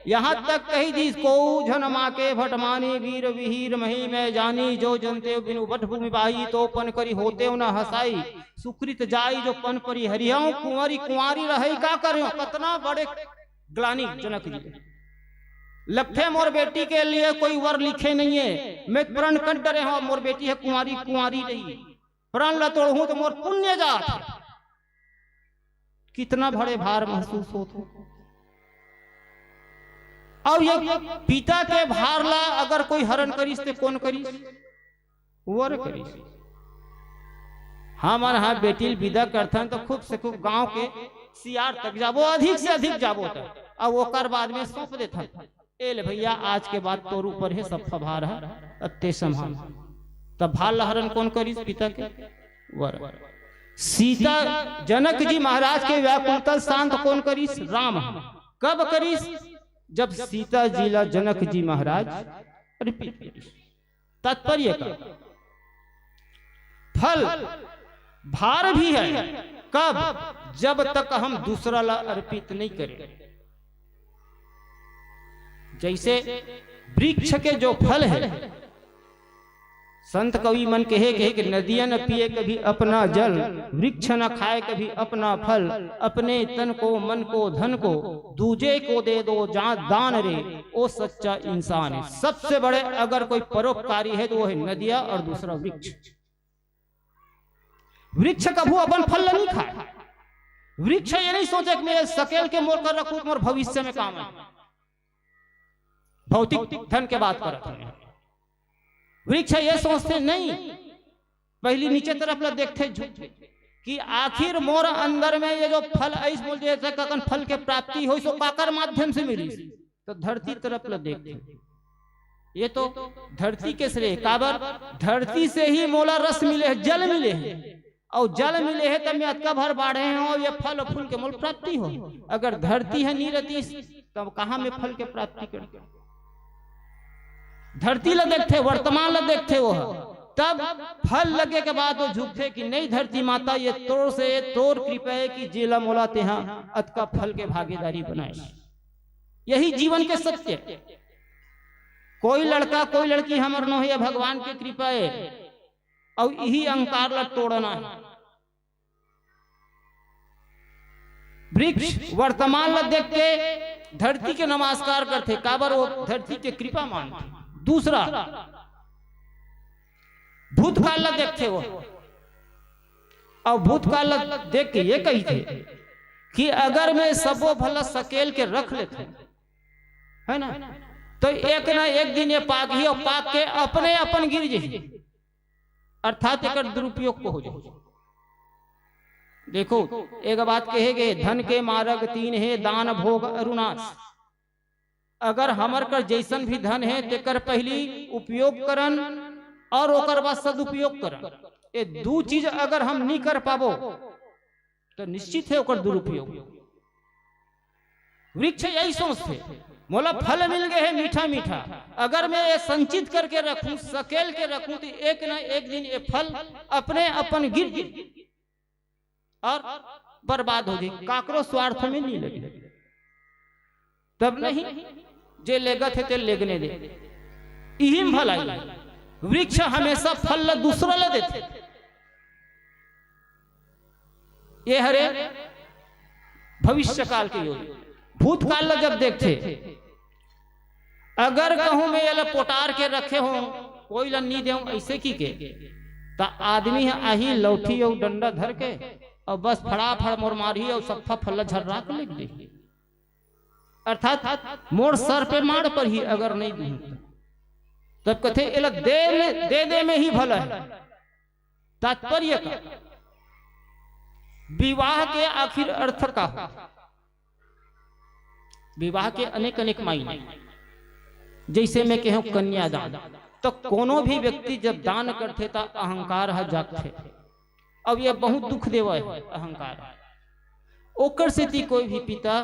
यहाँ तक कही दिस, "को झन माके भटमानी, वीर विहीर मही मैं जानी, जो जनते बिनु बट भूमि बाही, तो पन करी होते न हसाई, सुकृत जाई जो पन परी हरियाऊं, कुंवारी कुंवारी रही का करियो।" कतना बड़े ग्लानी जनक जी। लगथे मोर बेटी के लिए कोई वर लिखे नहीं है, मैं प्रण कंठ डरे हूं, मोर बेटी है कुंवारी कुंवारी रही, प्रण ला तोड़हूं तो मोर पुण्य जात। कितना बड़े भार महसूस होत हो। और ये पिता के भार ला अगर कोई हरण करिस ते कौन करिस? वर करिस। हमन हा बेटी ल विदा करथन तो खूब से खूब गांव के सियार तक जाबो, अधिक से अधिक जाबो त, अब ओकर बाद में सौंप देथन, "ए ले भैया, आज के बाद तोर ऊपर हे सब भार ह, अब ते संभाल।" तब भार ला हरण कौन करिस? पिता के वर। सीता, जनक जी महाराज के व्याकुलता शांत कौन करिस? राम। कब करिस? जब सीता जी ला जनक जी महाराज अर्पित करिस। तात्पर्य का फल भार भी है। कब? जब तक हम दूसरा ला अर्पित नहीं करें। जैसे वृक्ष के जो फल है, संत कवि मन कहे, कहे कि नदिया न पिए कभी अपना जल, वृक्ष न खाए कभी अपना फल, अपने तन को, मन को, धन को दूजे को दे दो जा दान रे, ओ सच्चा इंसान है। सबसे बड़े अगर कोई परोपकारी है तो वो है नदिया और दूसरा वृक्ष। वृक्ष कभू अपन फल ल नहीं खाए। वृक्ष ये नहीं सोचे कि मैं सकेल के मोर कर रखूं, मोर भविष्य में काम है। भौतिक धन के बात करत हूं। वृक्ष ये सोचते नहीं, पहली नीचे तरफ ला देखते झुक कि आखिर मोर अंदर में ये जो फल ऐस बोल जैसे ककन फल के प्राप्ति होइस, काकर माध्यम से मिलिस। तो धरती तरफ ला देखते, ये तो धरती के श्रेय, काबर धरती से ही मोला रस मिले है, जल मिले है, और जल मिले है तब मैं अतका भर बाढ़े हूं, ये फल फूल के मोल प्राप्ति हो। अगर धरती है नहीं रहती तब कहां मैं फल के प्राप्ति कर? धरती ला देखते, वर्तमान ला देखते वो, तब फल लगे के बाद वो झुकते कि नहीं धरती माता, ये तोर से, ये तोर कृपा है कि जेला मोला तेहा अतका फल के भागीदारी बनाए। यही जीवन के सत्य। कोई लड़का, कोई लड़की हमर नो है, ये भगवान के कृपा है, और यही अहंकार ला तोड़ना है। वृक्ष वर्तमान ला देख के धरती के नमस्कार करथे, काबर वो धरती के कृपा मानथे। दूसरा, भूतकाल ला देखथे वो, और भूतकाल ला देख के ये कहिथे कि अगर मैं सबो भला सकेल के रख लेथों, है ना, तो एक ना एक दिन ये पाकही और पाक के अपने अपन गिर जाही, अर्थात एकर दुरुपयोग को हो जाए। देखो, एक बात कहे गए, धन के मारग तीन हे, दान, भोग अरु नाश। अगर हमर कर जैसन भी धन है, तेकर पहली उपयोग करन और ओकर बाद सदुपयोग करन। ये दू चीज अगर हम नहीं कर पाबो, तो निश्चित है ओकर दुरुपयोग। वृक्ष यही सोचथे, मोला फल मिल गए है मीठा मीठा, अगर मैं ये संचित करके रखूं, सकेल के रखूं, तो एक ना एक दिन ये फल अपने अपन गिर जाही और बर्बाद हो जाही, काकरो स्वार्थ में नहीं लगे। तब नहीं, जे लेगत है ते लेगने दे। इही में भलाई। वृक्ष हमेशा फल ला दूसरा ला देथे। ये हरे भविष्य काल के योजना। भूतकाल ला जब देखथे, अगर कहूं मैं एला पोटार के रखे हों, कोई ला नी देऊं, ऐसे की के, त आदमी ह आही लौठी अउ डंडा धर के, अउ बस फड़ाफड़ मोर मारही अउ सफ्फा फल ला झर्रा के लिख देही। अर्थात मोर सर पे मार परही अगर नहीं दूं त। तब कथे, एला दे में, दे दे में ही भला है। तात्पर्य का, विवाह के आखिर अर्थ का हो? विवाह के अनेक अनेक मायने, जैसे मैं कहूं कन्यादान, तो कोनो भी व्यक्ति जब दान करथे त अहंकार ह जागथे। अब ये बहुत दुख देवा है अहंकार। ओकर सेती कोई भी पिता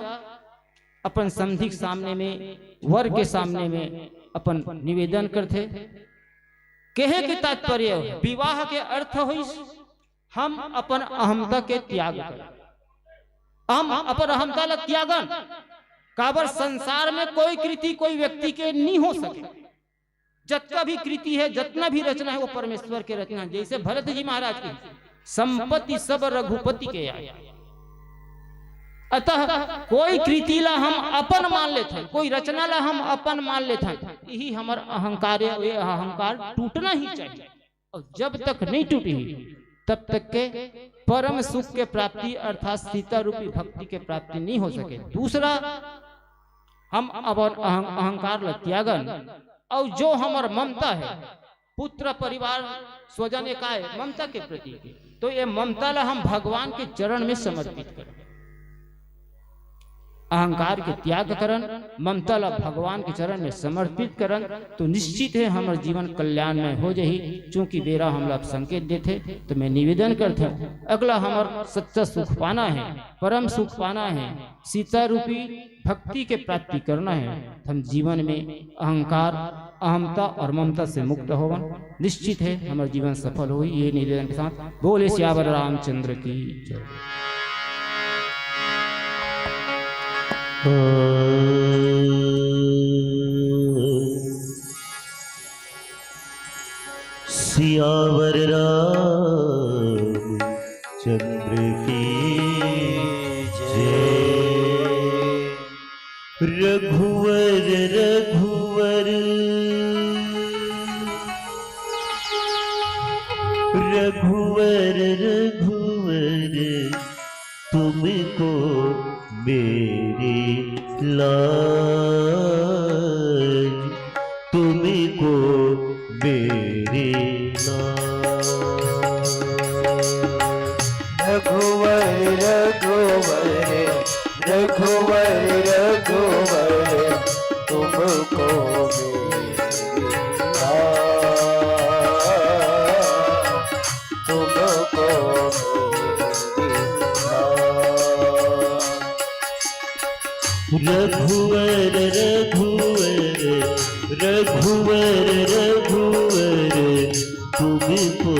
अपन समधी के सामने में, वर के सामने में अपन निवेदन करथे। कहे के तात्पर्य, विवाह के अर्थ होइस हम अपन अहमता के त्याग करें, हम अपन अहमता ला त्यागन। काबर संसार में कोई कृति कोई व्यक्ति के नहीं हो सके। जतका भी कृति है, जतना भी रचना है, वो परमेश्वर के रचना है। जैसे भरत जी महाराज की संपत्ति सब रघुपति के आय। अतः कोई कृति ला हम अपन मान लेथन, कोई रचना ला हम अपन मान लेथन, यही हमर अहंकार है। ये अहंकार टूटना ही चाहिए। और जब तक नहीं टूटी, तब तक के परम सुख के प्राप्ति अर्थात सीता रूपी भक्ति के प्राप्ति नहीं हो सके। दूसरा, हम अपन अहं-, अहंकार ला त्यागन, और जो हमर ममता है, पुत्र, परिवार, स्वजन, एकाय ममता के प्रतीक है, तो ये ममता ला हम भगवान के चरण में समर्पित करन। अहंकार के त्याग करन, ममता ला भगवान के चरण में समर्पित करन, तो निश्चित है हमर जीवन कल्याणमय हो जाही। चूंकि बेरा हमला अब संकेत देथे, तो मैं निवेदन करथों, अगला हमर सच्चा सुख पाना है, परम सुख पाना है, सीता रूपी भक्ति के प्राप्ति करना है, तो हम जीवन में अहंकार, अहमता और ममता से मुक्त होवन। निश्चित है हमर जीवन सफल होही। ये निवेदन के साथ बोले सियावर रामचंद्र की जय। रघुवर रघुवर रघुवर रघुवर, तुमको मेरी लाज, तुमको मेरी लाज। रघुवर रघुवर रघुवर रघुवर, तुमको मेरी लाज, तुमको मेरी लाज। रघुवर रघुवर रघुवर रघुवर, तुमको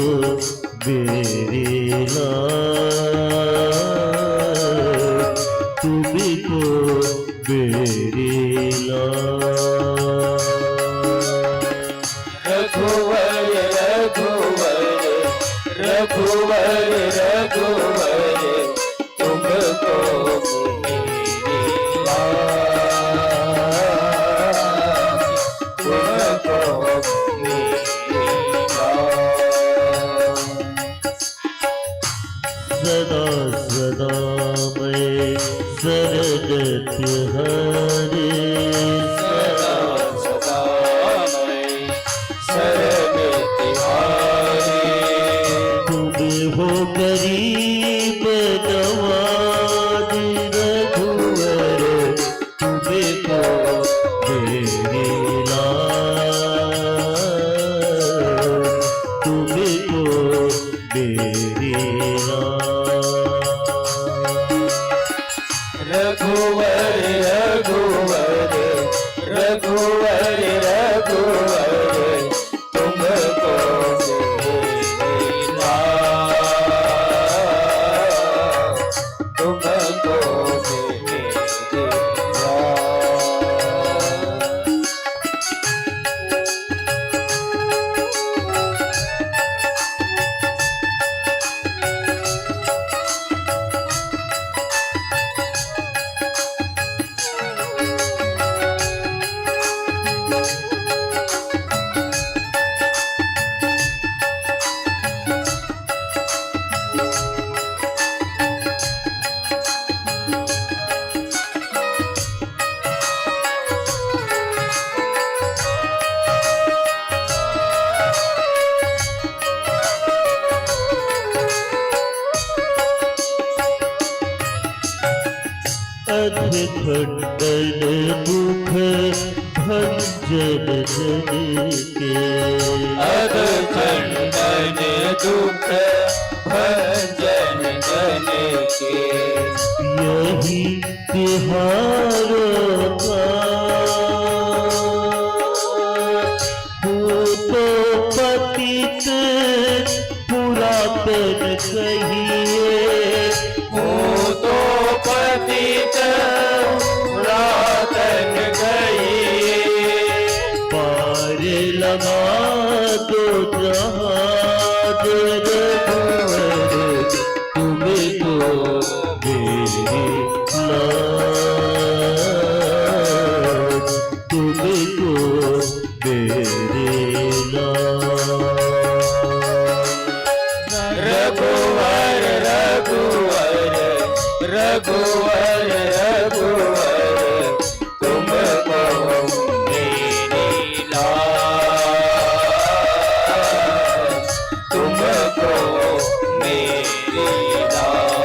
मेरी लाज, तुमको मेरी लाज। रघुवर रघुवर रघुवर रघुवर, तुमको मेरी लाज, तुमको मेरी लाज। सदा सदा मैं शरण तुम्हारे, सदा सदा मैं शरण तुम्हारे। तुम हो गरीब नवाज रघुवर, तुमको मेरी लाज, तुमको मेरी लाज। रघुवर रघुवर रघुवर रघुवर, तुमको मेरी लाज, तुमको मेरी लाज। अध खंडन दुख भंजन जन के। अध खंडन दुख भंजन जन के। यही तिहारों का पूतो पतित पुरातन कहिए। पूतो पतित पुरातन कहिए। पार लगा दो जहाज रघुवर, तुमको मेरी लाज, तुमको मेरी लाज। रघुवर रघुवर रघुवर रघुवर, तुमको मेरी लाज, तुमको मेरी लाज।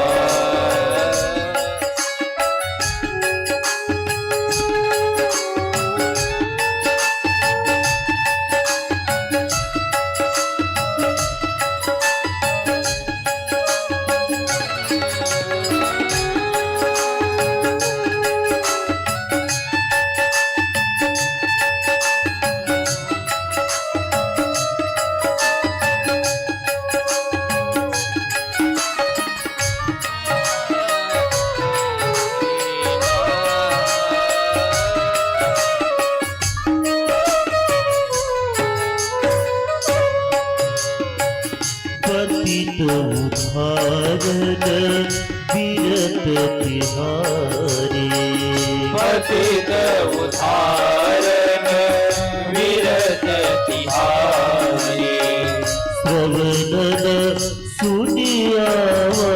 पतित उद्धारन बिरत तिहारी। पतित उद्धारन मिलत तिहारी। श्रवणन सुनियावा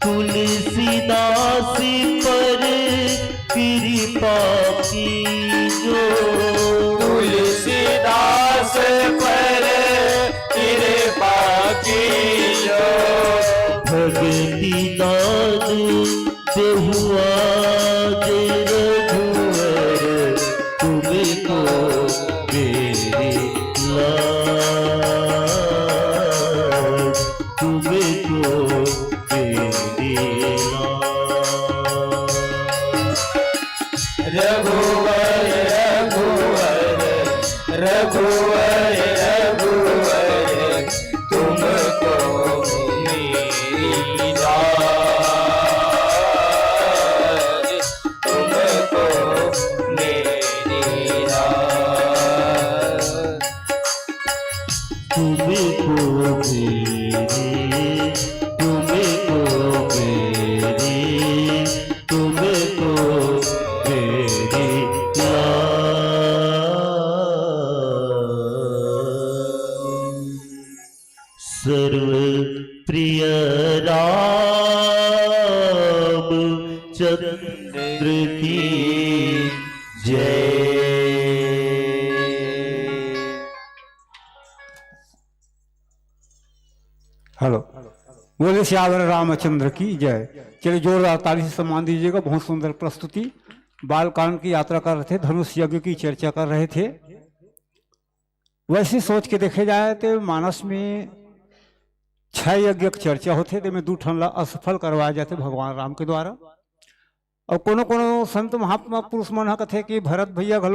तुलसीदास पर कृपा कीजो। तुलसीदास पर कृपा कीजो। भगति नाद देहु आज रघुवर, तुमको बेरी लाज, तुमको बेरी लाज। रघुवर रघुवर रघुवर रघुवर, तुमको मेरी लाज, तुमको मेरी लाज। तुमको मेरी, तुमको मेरी, तुमको मेरी लाज। सर्व प्रिय राम चंद्र की जय। हेलो, बोले सियावर रामचंद्र की जय। चलिए, जोरदार ताली से सम्मान दीजिएगा। बहुत सुंदर प्रस्तुति। बालकांड की यात्रा कर रहे थे, धनुष यज्ञ की चर्चा कर रहे थे। वैसे सोच के देखे जाए तो मानस में छह यज्ञ के चर्चा होथे, तेमे दू ठन ला असफल करवाए जाथे भगवान राम के द्वारा। और कोनो कोनो संत महात्मा पुरुष मन ह कथे कि भरत भैया घलो